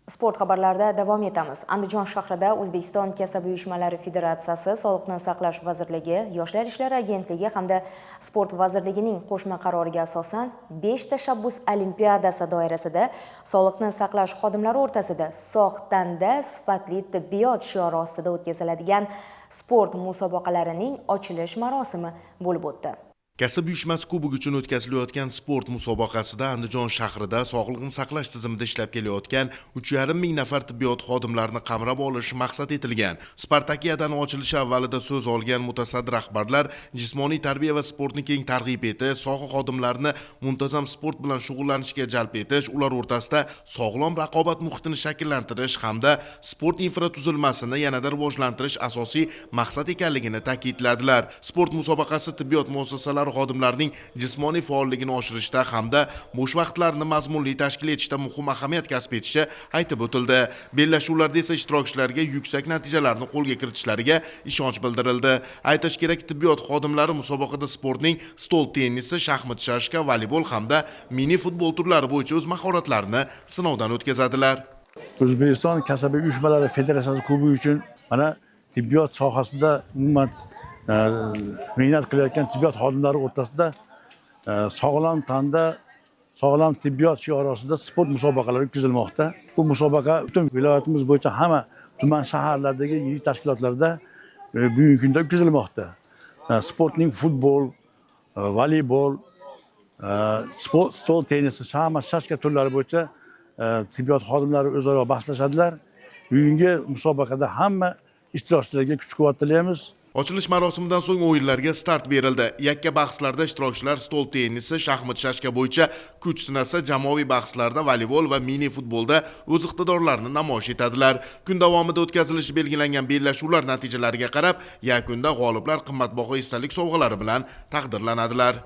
Sport xabarlarida davom etamiz. Andijon shahrida O'zbekiston Kasaba uyushmalari federatsiyasi, Sog'liqni saqlash vazirligi, Yoshlar ishlari agentligi hamda Sport vazirligining qo'shma qaroriga asosan 5 tashabbus olimpiadasi doirasida sog'liqni saqlash xodimlari o'rtasida "Sog' tanda sifatli tibbiyot" shiori ostida o'tkaziladigan sport musobaqalarining ochilish marosimi bo'lib o'tdi. Kasb uyushmasi kubogi uchun o'tkazilayotgan sport musobaqasida Andijon shahrida sog'liqni saqlash tizimida ishlab kelayotgan 3,5 ming nafar tibbiyot xodimlarini qamrab olish maqsad etilgan. Spartakiadani ochilishi avvalida so'z olgan mutasaddi rahbarlar jismoniy tarbiya va sportni keng targ'ib etish, soha xodimlarini muntazam sport bilan shug'ullanishga jalb etish, ular o'rtasida sog'lom raqobat muhitini shakllantirish hamda sport infratuzilmasini yanada rivojlantirish asosiy maqsad ekanligini ta'kidladilar. Sport musobaqasi tibbiyot muassasalari xodimlarining jismoniy faolligini oshirishda hamda bo'sh vaqtlarini mazmunli tashkil etishda muhim ahamiyat kasb etishi aytib o'tildi. Bellashuvlarda esa ishtirokchilarga yuksak natijalarni qo'lga kiritishlariga ishonch bildirildi. Aytish kerak, tibbiyot xodimlari musobaqada sportning stol tennisi, shaxmat, shashka, voleybol hamda mini futbol turlari bo'yicha o'z mahoratlarini sinovdan o'tkazadilar. O'zbekiston Kasaba uyushmalari federatsiyasi kubogi uchun mana tibbiyot sohasida umuman mehnat qilayotgan tibbiyot xodimlari o'rtasida "Sog'lom tanda sog'lom tibbiyot" shiori ostida sport musobaqalari o'tkazilmoqda. Bu musobaqa butun viloyatimiz bo'yicha hamma tuman, shaharlardagi yirik tashkilotlarda bugungi kunda o'tkazilmoqda. Sportning futbol, voleybol, sport, stol tennisi, shaxmat, shashka turlari bo'yicha tibbiyot xodimlari o'zaro bahslashadilar. Bugungi musobaqada hamma ishtirokchilarga kuch quvvat tilaymiz. Ochilish marosimidan so'ng o'yinlarga start berildi. Yakka bahslarda ishtirokchilar stol tennisi, shaxmat, shashka bo'yicha kuch sinasa, jamoaviy bahslarda voleybol va mini futbolda o'z iqtidorlarini namoyish etadilar. Kun davomida o'tkazilishi belgilangan bellashuvlar natijalariga qarab, yakunda g'oliblar qimmatbaho esdalik sovg'alari bilan taqdirlanadilar.